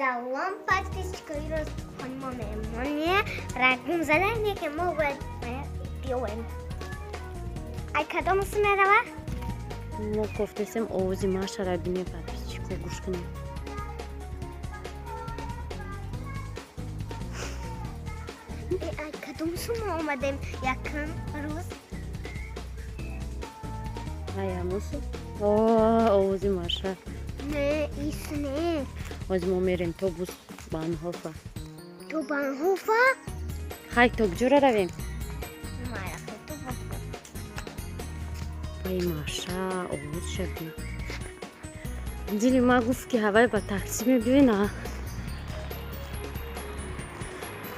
Салом, подписчикои ростхон, мо меҳмоне рагм задан, ки мо бояд биёем. Ай кадом су мерава? Мо кофтесем, овози Машара бинем, подписчико, гӯш кунем. Ай кадом су мо омадем якум рӯз? Ай ҳамон су. Овози Маша. Не, ис не. Ҳозир мо мерем то Busbahnhofa. То Bahnhofa? Хай, то куҷора равем? Ай Маша, овозша бин. Дили ма гуфт, ки ҳавай ба такси мебиёй, на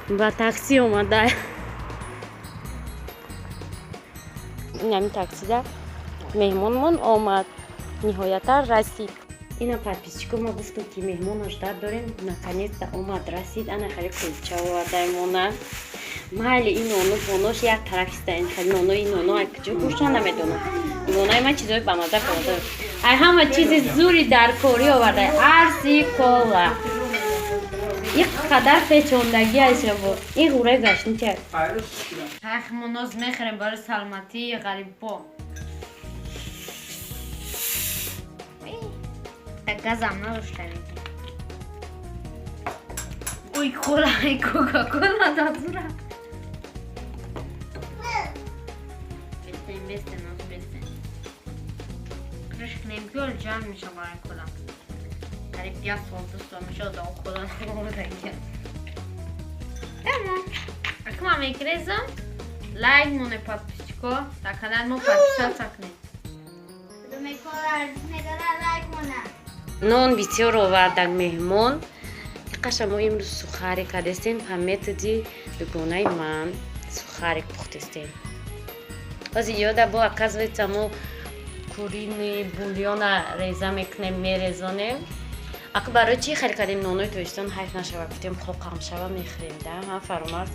ба такси омада. Инами таксида меҳмонмон омад, ниҳоятан расид. Ина, подписчико, ма гуфтам, ки меҳмонаш ждать дорем, наконец-то омад, расид. Ана хеле кулча овардаимона. Майли, ин нону бонош як тараф иста, ин хеле ноно, ин ноно ай куҷо гӯшта намедонам. Дугонаи ман чизои бамаза оварда, ай ҳама чизи зури дар корӣ оварда, арси кола ин қадар печондагӣ айшабо, ин ғураи гашнича. Мо ноз мехӯрем барои саломатии ғариббо. Газам надошта. Ой, кола, кока-кола дадура. Бестен, бестен, ноз бестен. Крыш кунем, ки ҳол ҷамъ меша барои кола. Қариб як сол, 2 сол меша, одам кола наовардаги. Тамом. Акма мекрезам. Лайк моне, подписчико, дар канали мо подписаться кунед. Нон бисёр овардаг меҳмон. Иқаша мо имрӯз сухари кардестем, по методи дугонаи ман сухарик пухтестем. Ҳозир ёда бо, оказывается, мо куриный бульона реза мекунем, мерезонем. Ака, барои чӣ хеле кардем? Нонои Тоҷикистон ҳайф нашава, гуфтем, хоқам шава, мехӯрем да, ҳа, Фаромарз?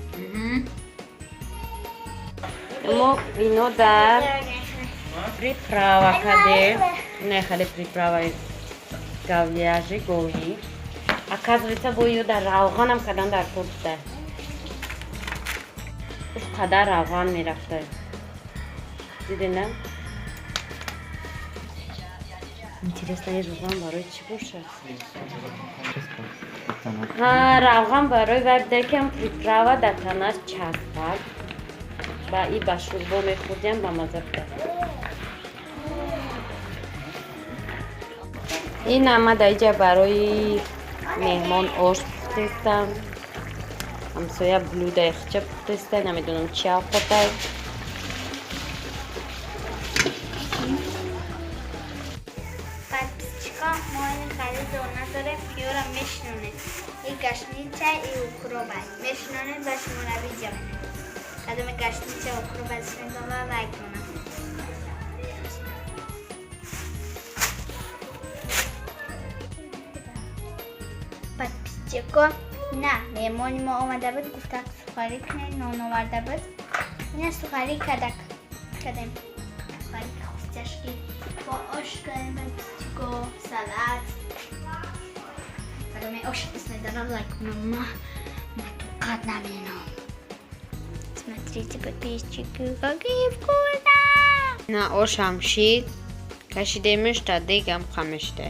Мо вино дар приправа кардем, не хеле приправаи говяжий, говӣ. Оказывается, бо ё дар равғанам кардан дар кор буда. Уф, қадар равған мерафта, дидена. Интересно, ин равған барои чӣ бошад? Ҳа, равған барои вай буда, ки ҳам приправа дар танаш часпад ба и ба шӯрбо мехӯрдиам, ба маза буда. Ин ама дар иҷа барои меҳмон ош пухтестам. Ҳамсоя блюдаи хича пухтеста, намедонам чи авқотай. Подписчика, мо ин хали дона дорем, пиёра мешинонем. И гашнича, и укроба. Мешинонем ба шумора видео менем. Кадоме гашнича, укроба дӯст лайк монам. Подписчико, на меҳмони мо омада буд, гуфта сухарӣ кунед, нон оварда буд. Ина сухарӣ кадак кардем. Сухарӣ хустяшки бо ош кардем, подписчико, салат. Кадоме ош дӯст медорам, лайк кунам. Ма тоқат намедонам. Смотрите, подписчики, какие вкусно! На ошам шид, кашидемеш та дегам қамеште.